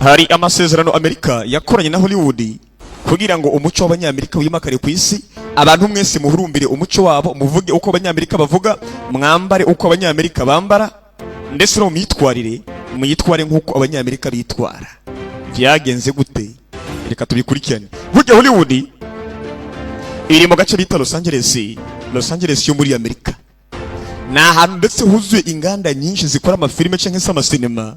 Hari amasezerano Amerika yakoranye na Hollywood kugira ngo umuco w'Abanyamerika wimakare ku isi. Abantu mwese muhurumbire umuco wabo, muvuge uko Abanyamerika bavuga, mwambare uko Abanyamerika bambara, ndetse no mu myitwarire muyitware nk'uko Abanyamerika bitwara. Byagenze gute? Reka tubikurikirane. Burya Hollywood iri mu gace bita Los Angeles. Los Angeles yo muri Amerika ni ahantu ndetse huzuye inganda nyinshi zikora amafilime cyangwa se amasinema.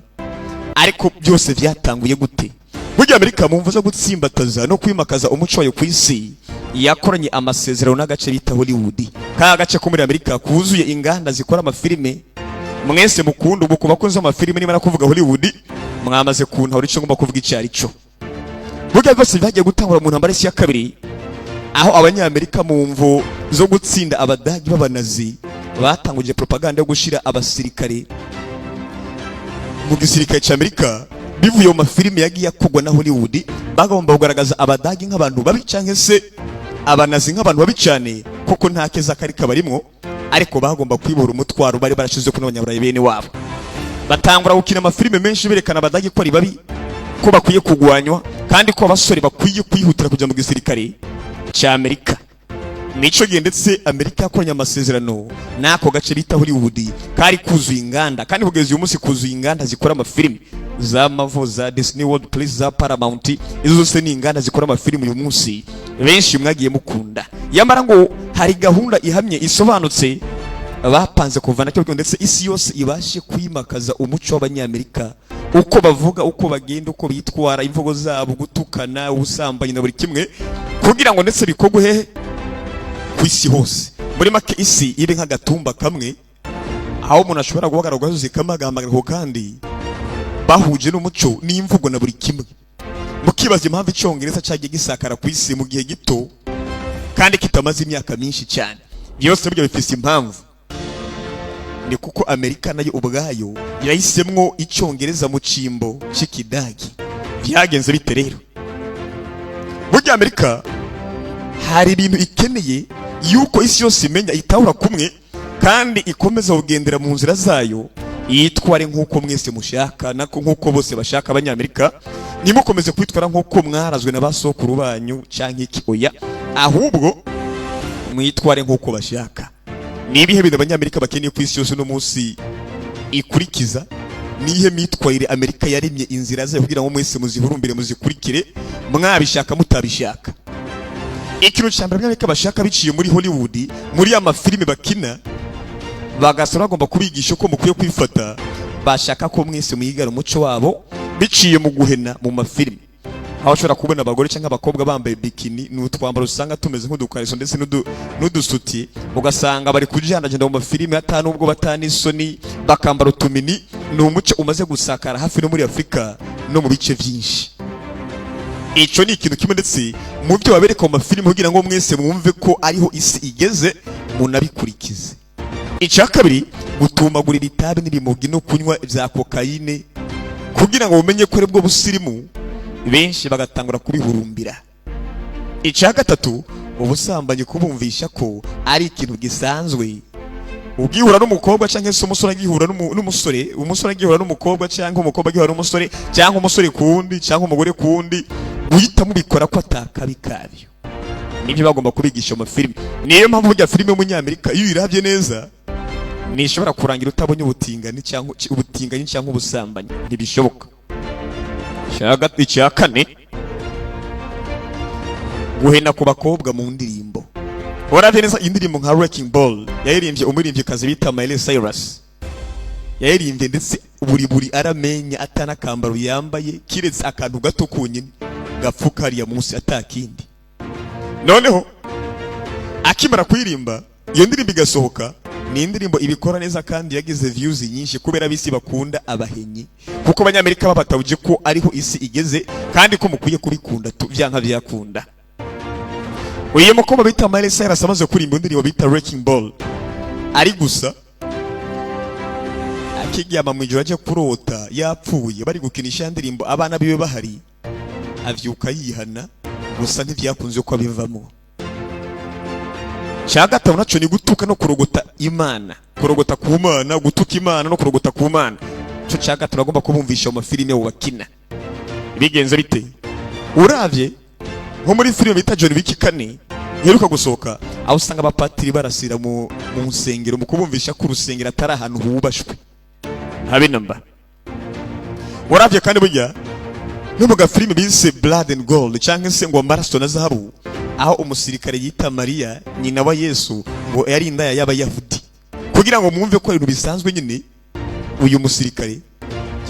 Ariko byose byatanguye gute? Burya Amerika, mu mvo zo gutsimbataza no kwimakaza umuco wayo ku isi, yakoranye amasezerano n'agace bita Hollywood, ka gace ko muri Amerika kuzuye inganda zikora amafilime mwese mukunda. Ubu ku bakozi b'amafilime, niba kuvuga Hollywood mwamaze kuntahura icyo ngomba kuvuga icyo ari cyo. Burya byose byagiye gutangura mu ntambara y'isi ya kabiri, aho Abanyamerika mu mvo zo gutsinda Abadagi b'Abanazi batanguje propaganda yo gushira abasirikare mu gisirikare cy'Amerika. Bivuye mu mafilime yagiye akorwa na Hollywood, bagomba kugaragaza Abadagi nk'abantu babi cyangwa se Abanazi nk'abantu babi cyane, kuko nta keza kari kabarimwo. Ariko bagomba kwibura umutwaro bari barashize ku n'Abanyaburayi bene wabo. Batangura gukina amafilime menshi berekana Abadagi ko ari babi, ko bakwiye kugwanywa, kandi ko abasore bakwiye kwihutira kujya mu gisirikare cy'Amerika. Nico gihe ndetse Amerika yakoranye amasezerano n'ako gace bita Hollywood, kari kuzuye inganda, kandi kugeza uyu munsi kuzuye inganda zikora amafilimi, za Marvel, za Disney World Place, za Paramount. Izo zose ni inganda zikora amafilimi uyu munsi benshi mwagiye mukunda. Yamara ngo hari gahunda ihamye isobanutse bapanze kuva nacyo, ndetse isi yose ibashe kwimakaza umuco w'Abanyamerika, uko bavuga, uko bagenda, uko bitwara, imvugo zabo, gutukana, ubusambanyi na buri kimwe, kugira ngo ndetse bikorwe hehe? Ku isi hose. Muri make, isi ibe nk'agatumba kamwe, aho umuntu ashobora guhagarara ku gasozi kamwe agahamagara ku kandi, bahuje n'umuco n'imvugo na buri kimwe. Mukibaza impamvu Icyongereza cyagiye gisakara ku isi mu gihe gito kandi kitamaze imyaka myinshi cyane. Byose burya bifise impamvu. Ni kuko Amerika nayo ubwayo yahisemwo Icyongereza mu cimbo c'Ikidagi. Byagenze bite rero? Burya Amerika hari ibintu ikeneye yuko isi yose imenya, itahura kumwe, kandi ikomeza kugendera mu nzira zayo, yitware nk'uko mwese mushaka, nako nk'uko bose bashaka. Abanyamerika, ntimukomeze kwitwara nk'uko mwarazwe na ba sokuru banyu cyangwa iki, oya, ahubwo mwitware nk'uko bashaka. Ni ibihe bintu Abanyamerika bakeneye ku isi yose uno munsi ikurikiza? Ni iyihe myitwarire Amerika yaremye inzira zayo kugira ngo mwese muzihurumbire, muzikurikire, mwabishaka mutabishaka? Ikintu cya mbere Abanyamerika bashaka biciye muri Hollywood, muri ya mafilime bakina, bagasaba bagomba kubigisha uko mukwiye kwifata, bashaka ko mwese mwigana umuco wabo biciye mu guhena mu mafilime, aho ushobora kubona abagore cyangwa abakobwa bambaye bikini, ni utwambaro usanga tumeze nk'udukariso ndetse n'udusuti, ugasanga bari kujanajana mu mafilime ata nubwo batana isoni, bakambara utumini. Ni umuco umaze gusakara hafi no muri Afurika no mu bice byinshi. Ico ni ikintu kimwe ndetse mu byo babereka mu mafilime kugira ngo mwese mwumve ko ariho isi igeze, munabikurikize. Icya kabiri, gutumagura ibitabi n'ibimogi no kunywa bya kokayine, kugira ngo bumenye ko aribwo busirimu, benshi bagatangura kubihurumbira. Icya gatatu, ubusambanyi, kubumvisha ko ari ikintu gisanzwe, ugihura n'umukobwa cyangwa se umusore agihura n'umusore, umusore agihura n'umukobwa, cyangwa umukobwa agihura n'umusore, cyangwa umusore ku wundi, cyangwa umugore ku wundi, guhita mubikora ko atakabi kabyo. Nibyo bagomba kubigisha mu mafilime. Niyo mpamvu burya filime y'Umunyamerika, iyo uyirabye neza, ntishobora kurangira utabonye ubutinganyi cyangwa ubusambanyi, ntibishoboka. Icya kane, guhena ku bakobwa mu ndirimbo. Uravye neza indirimbo nka Wrecking Ball yaririmbye umuririmbyikazi bita Miley Cyrus, yaririmbye ndetse buri aramenya atanakambaro yambaye, kiretse akantu gato konyine gapfuka hariya munsi, atakindi. Noneho akimara kuririmba iyo ndirimbo igasohoka, ni indirimbo ibikora neza kandi yagize views nyinshi, kubera abisi bakunda abahenyi, kuko Abanyamerika babatawuje ko ariho isi igeze kandi ko mukwiye kubikunda vyanka byakunda. Uyu mukobwa bita Miley Cyrus amaze kuririmba indirimbo bita Wrecking Ball, ari gusa akiryama mu ijoro ajya kurota yapfuye, bari gukinisha indirimbo abana biwe bahari, avyuka yihana. Gusa ntibyakunze ko abivamo. Cya gatanu naco ni gutuka no kurogota Imana, kurogota ku Mana, gutuka Imana no kurogota ku Mana. Cyo cya gatanu agomba kubumvisha mu mafilime bakina. Bigenze bite? Uravye nko muri filime bita John Wick 4 iheruka gusohoka, aho usanga abapatiri barasira mu nsengero mu kubumvisha ko urusengero atari ahantu hubashwe habe namba. Uravye kandi burya no mu gafilime bise Blood and Gold, cyangwa se ngo Amaraso na Zahabu, aho umusirikare yita Mariya nyina wa Yesu ngo yari indaya y'Abayahudi, kugira ngo mwumve ko ibintu bisanzwe nyine. Uyu musirikare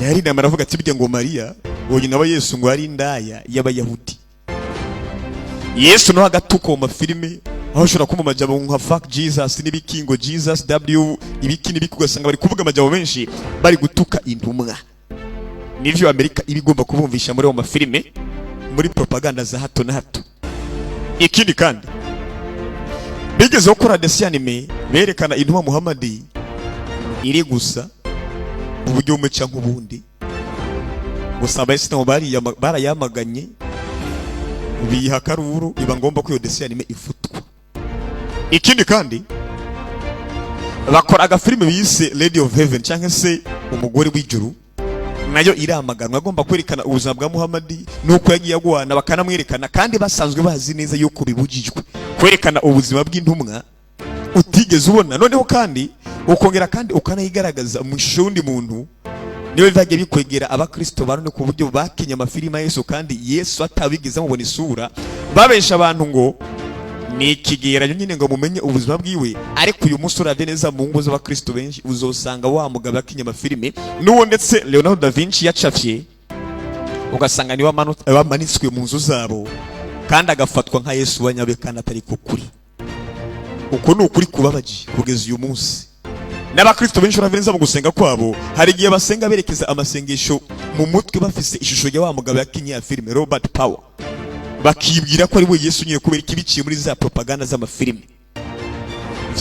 yari inama, aravuga ati burya ngo Mariya ngo nyina wa Yesu ngo yari indaya y'Abayahudi. Yesu no agatuko mu mafilime, aho ushobora kumva amajambo nka "fuck Jesus" n'ibiki, ngo "Jesus W" ibiki n'ibiki, ugasanga bari kuvuga amajambo menshi bari gutuka intumwa. Nivyo Amerika iba igomba kubumvisha muri ayo mafilime, muri propaganda za hato na hato. Ikindi kandi, bigeze gukora dessin animé berekana intumwa Muhammadi iri gusa mu buryo bumwe canke ubundi. Gusa Abayisilamu barayamaganye, biha akaruru, biba ngombwa ko iyo dessin animé ifutwa. Ikindi kandi, bakora agafilime bise Lady of Heaven, cyangwa se Umugore w'Ijuru, nayo iramaganwa. Agomba kwerekana ubuzima bwa Muhammadi nuko yagiye agwana, bakanamwerekana kandi basanzwe bazi neza yuko bibujijwe kwerekana ubuzima bw'intumwa utigeze ubona, noneho kandi ukongera kandi ukanayigaragaza mu ishusho y'undi muntu. Niyo byagiye bikwegera Abakristo ba none ku buryo bakinye amafilime ya Yesu kandi Yesu atabigeze amubona isura, babesha abantu ngo ni ikigereranyo nyine ngo mumenye ubuzima bwiwe. Ariko uyu munsi uravye neza mu ngo z'Abakristo benshi, uzosanga wa mugabo yakinye amafilime n'uwo ndetse Leonardo da Vinci yacafye, ugasanga niwe wamanitswe mu nzu zabo kandi agafatwa nka Yesu wa nyawe, kandi atari ko kuri. Uko ni ukuri kubabaji. Kugeza uyu munsi n'Abakristo benshi, uravye neza mu gusenga kwabo, hari igihe basenga berekeza amasengesho mu mutwe bafise ishusho ya wa mugabo yakinye ya filime Robert Power, bakibwira ko ari we Yesu nyine, kubera ikibiciye muri za propaganda z'amafilime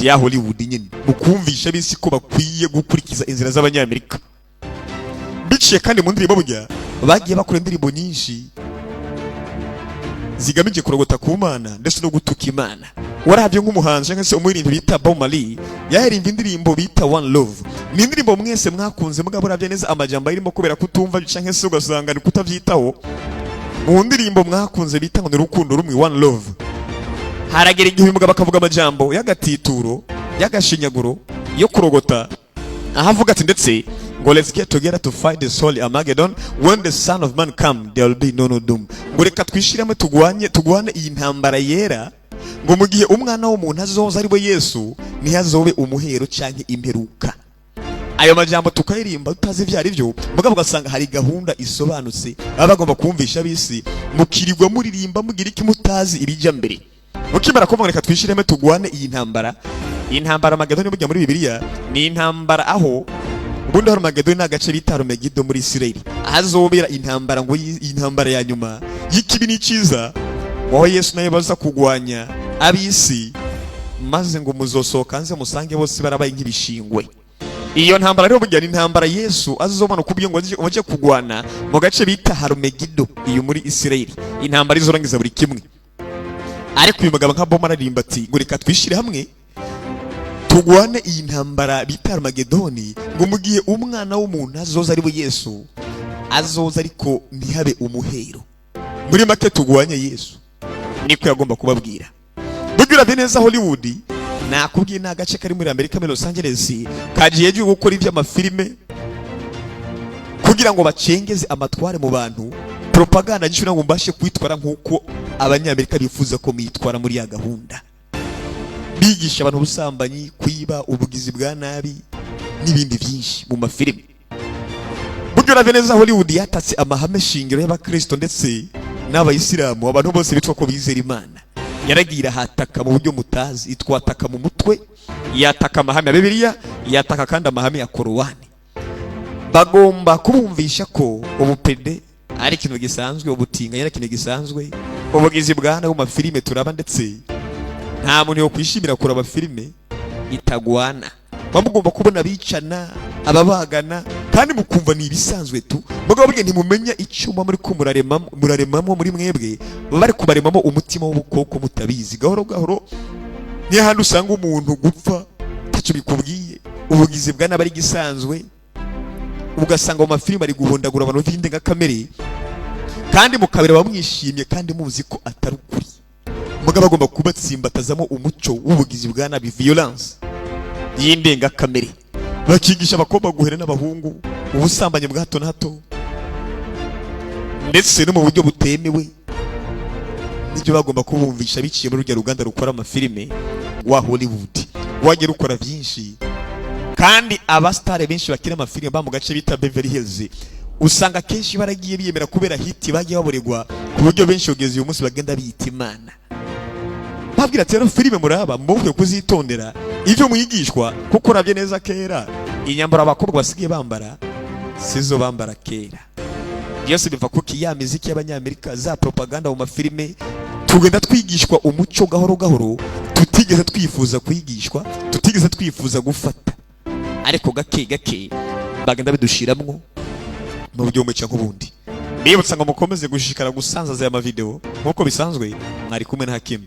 vya Hollywood nyine, mu kumvisha bisi ko bakwiye gukurikiza inzira z'Abanyamerika. Biciye kandi mu ndirimbo, burya bagiye bakora indirimbo nyinshi zigamije kurogota ku Mana ndetse no gutuka Imana. Warabye nk'umuhanzi cyangwa se umuririmbyi bita Bob Marley, yaririmba indirimbo bita One Love. Ni indirimbo mwese mwakunze, mugabo uravye neza amajambo arimo, kubera kutumva cyangwa se ugasanga ni kutavyitaho, mu ndirimbo mwakunze bita ngo ni Urukundo Rumwe, One Love, haragera igihe uyu mugabo akavuga amajambo y'agatituro, y'agashinyaguro, yo kurogota, aho avuga ati ndetse ngo "Let's get together to fight this holy Armageddon. When the Son of Man come, there will be no no doom." Ngo reka twishiremo tugwanye, tugwane iyi ntambara yera, ngo mu gihe Umwana w'Umuntu azoza, ari we Yesu, ntihazobe umuhero canke imperuka. Ayo majambo tukaririmba tutazi ibyo ari byo, mugabo ugasanga hari gahunda isobanutse baba bagomba kumvisha abisi, mukirirwa muririmba mugira iki mutazi ibijya mbere. Mukimara kuvuga reka twishiremo tugwane iyi ntambara, iyi ntambara Armageddon, burya muri Bibiliya ni intambara aho ubundi Armageddon ni agace bita Armageddon muri Isirayeli, ahazobera intambara ngo intambara ya nyuma y'ikibi n'icyiza, aho Yesu nawe baza kugwanya ab'isi, maze ngo muzosohoka nze musange bose barabaye nk'ibishingwe. Iyo ntambara rero burya ni intambara Yesu azobona kubyo ngo aje kugwana mu gace bita Harumegido iyo muri Isirayeli, intambara izorangiza buri kimwe. Ariko uyu mugabo nka Bob aririmba ati ngo reka twishire hamwe tugwane iyi ntambara bita Armagedoni, ngo mu gihe Umwana w'Umuntu azoza, ari we Yesu, azoza ariko ntihabe umuhero. Muri make tugwanye Yesu, niko yagomba kubabwira. Burya uravye neza Hollywood, nakubwiye, ni agace kari muri Amerika, muri Los Angeles, kagiye gukora iby'amafilime kugira ngo bacengeze amatware mu bantu, propaganda nyinshi, ngo mbashe kwitwara nk'uko Abanyamerika bifuza ko mwitwara muri ya gahunda, bigisha abantu ubusambanyi, kwiba, ubugizi bwa nabi n'ibindi byinshi mu mafilime. Burya uravye neza Hollywood yatatse amahame shingiro y'Abakristo ndetse n'Abayisilamu, abantu bose bitwa ko bizera Imana. Yaragiye irahataka mu buryo mutazi, itwataka mu mutwe, yataka amahame ya Bibiliya, yataka kandi amahame ya Korowani. Bagomba kubumvisha ko ubupede ari ikintu gisanzwe, ubutinganyi ari ikintu gisanzwe, ubugizi bwa nabi mu mafilime turaba. Ndetse nta muntu yokwishimira kuraba filime itagwana, muba mugomba kubona abicana, ababagana, kandi mukumva ni ibisanzwe tu. Mugabo burya ntimumenya icyo muba muri ko muraremamo muri mwebwe. Baba bari kubaremamo umutima w'ubukoko mutabizi. Gahoro gahoro niyo handi usanga umuntu gupfa ntacyo bikubwiye, ubugizi bwa nabi ari igisanzwe, ugasanga mu mafilime ari guhondagura abantu b'indengakamere. Kandi mukabireba mwishimye kandi muzi ko atari ukuri. Mugabo agomba kubatsimbatazamo umuco w'ubugizi bwa nabi, violence y'indengakamere. Bakigisha abakobwa guhera n'abahungu, ubusambanyi bwa hato na hato, ndetse no mu buryo butemewe. Nibyo bagomba kubumvisha biciye muri rujya ruganda rukora amafilime wa Hollywood, wajya rukora byinshi. Kandi abasitari benshi bakina amafilime ba mu gace bita Beverly Hills, usanga akenshi baragiye biyemera kubera hit bagiye baburegwa, ku buryo benshi kugeza uyu munsi bagenda biyita Imana. Babwira ati: "Rero filime muraba mubukwe kuzitondera ibyo mwigishwa, kuko urabye neza kera inyambaro abakobwa basigaye bambara sizo bambara kera." Byose biva kuki? Ya miziki y'Abanyamerika, za propaganda mu mafilime. Tugenda twigishwa umuco gahoro gahoro tutigeze twifuza kwigishwa, tutigeze twifuza gufata, ariko gake gake bagenda bidushiramwo mu buryo bumwe cyangwa ubundi. Mbibutsa ngo mukomeze gushishikara gusanzaza aya mavideo nk'uko bisanzwe. Mwari kumwe na Hakimu.